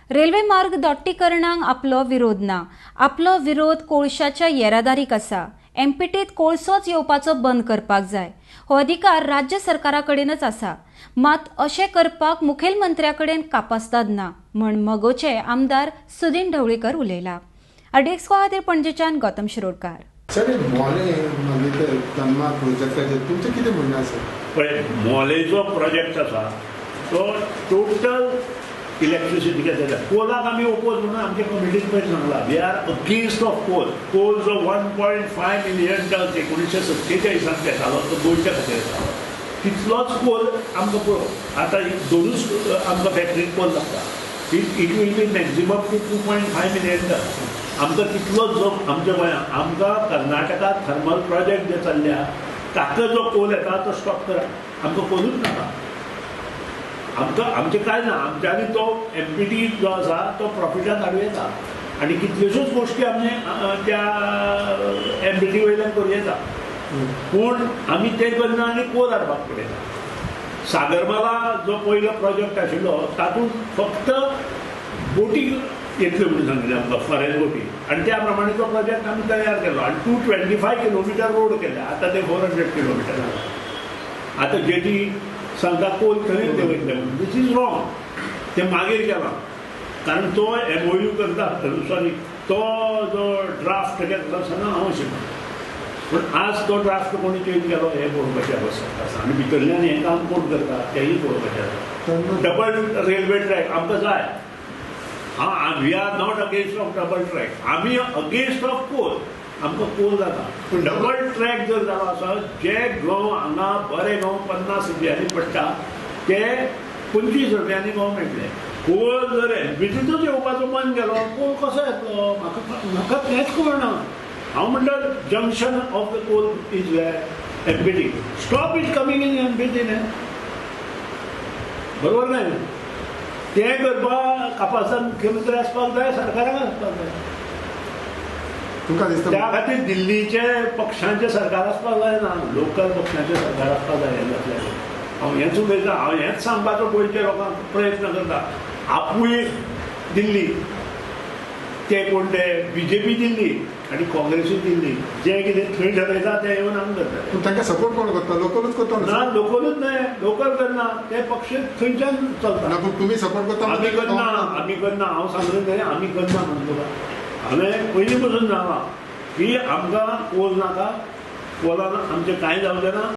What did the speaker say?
Railway मार्ग दोट्टीकरणाक आपलो विरोध ना. आपलो विरोध कोळशाच्या येरादारीक आसा. एमपीटीत कोळसोच येवपाचो बंद करपाक जाय. हो अधिकार राज्य सरकारा कडेनच आसा. मात अशें करपाक मुखेलमंत्र्या कडेन कापास्ताद ना म्हण मगोचे आमदार सुदीन ढवळीकर उलयला. आरडीएक्स खातीर पणजेच्यान गौतम शिरोडकार. सर, मोले मागीर ते तन्मा प्रोजेक्टाचेर तुमचें कितें म्हणणें आसा? पळय, मोलेचो प्रोजेक्ट आसा तो टोटल इलेक्ट्रिसिटी घेतल्या. कोलाक आमी ओपोज म्हणून आमच्या कमिटीन पयर सांगला, we are against of coal. Coal जो 1.5 मिलियन टन्स 1947 घेतालो तो गोंयच्या खातीर येतालो, तितलोच कोल आमकां पुरो. आतां दोनूच आमकां फॅक्टरीक कोल लागता. It will be maximum to 2.5 million ton. आमकां तितलोच जो आमच्या गोंयांत, आमकां कर्नाटकात थर्मल प्रोजेक्ट जे चल्ल्या ताका जो कोल येता तो स्टॉप करा. आमकां कोलूच नाका. आमकां आमचें कांय ना. आमच्यांनी तो एमपीटी जो आसा तो प्रॉफिटान हाडूं येता आनी कितल्योश्योच गोश्टी आमी त्या एमपीटी वयल्यान करूं येता. पूण आमी तें करना आनी कोल हाडपाक पळयता. सागरमाला जो पयलो प्रोजेक्ट आशिल्लो तातूंत फक्त बोटी येतल्यो म्हणून सांगिल्लें आमकां, फॉरेन बोटी, आनी त्या प्रमाणे तो प्रोजेक्ट आमी तयार केलो आनी 225 किलोमिटर रोड केले. आतां ते 400 किलोमिटर जाला. आतां जेटी सांगता कोल थंय देंवयतले म्हणून. This is wrong. ते मागीर केलां कारण तो एमओयू करता आसतना, सॉरी, तो जो ड्राफ्ट घेतलो आसतना हांव आशिल्लो. पूण आज तो ड्राफ्ट कोणी चेंज केलो हें पळोवपाचें आवश्यकता आसा आनी भितरल्यान हें काम कोण करता तेंय पळोवपाचें आसा. डबल रेल्वे ट्रॅक आमकां जाय. हा, we are not against of double track. आमी अगेन्स्ट ऑफ कोल. आमकां कोल जाता. पूण डबल ट्रॅक जर जालो आसत, जे गंव हांगा बरे गंव 50 रुपयांनी पडटा ते 25 रुपयांनी गंव मेळटले. कोल जर एमपीटीतूच येवपाचो बंद केलो, कोल कसो येतलो? म्हाका तेंच कळना. हांव म्हणटा, junction of the coal is where? MPT. Stop it coming in MPT न्ही, बरोबर काय न्ही? तें करपाक कापास्ताद मुख्यमंत्री आसपाक जाय, सरकाराक आसपाक जाय. तुमकां दिसता त्या खातीर दिल्लीचे पक्षांचे सरकार आसपाक जायना, लोकल पक्षांचे सरकार आसपाक जाय. हें जातलें. हांव हेंच उलयतां. हांव हेंच सांगपाचो गोंयच्या लोकांक प्रयत्न करता. आपूय दिल्ली, ते कोण ते बीजेपी दिल्ली आनी काँग्रेसूय दिल्ली, जें कितें थंय ठरयता तें येवन हांगा करता. पूण तांकां सपोर्ट कोण करता? लोकलूच करता न्हू? ना, लोकलूच न्हय, लोकल करना, ते पक्ष थंयच्यान चलता. ना, पूण तुमी सपोर्ट करता. आमी करना, आमी करना. हांव सांगलें न्हय, आमी करना म्हणून तुका. हांवें पयलीं पसून सांगलां की आमकां कोल नाका, कोलान आमचें कांय जावचें ना.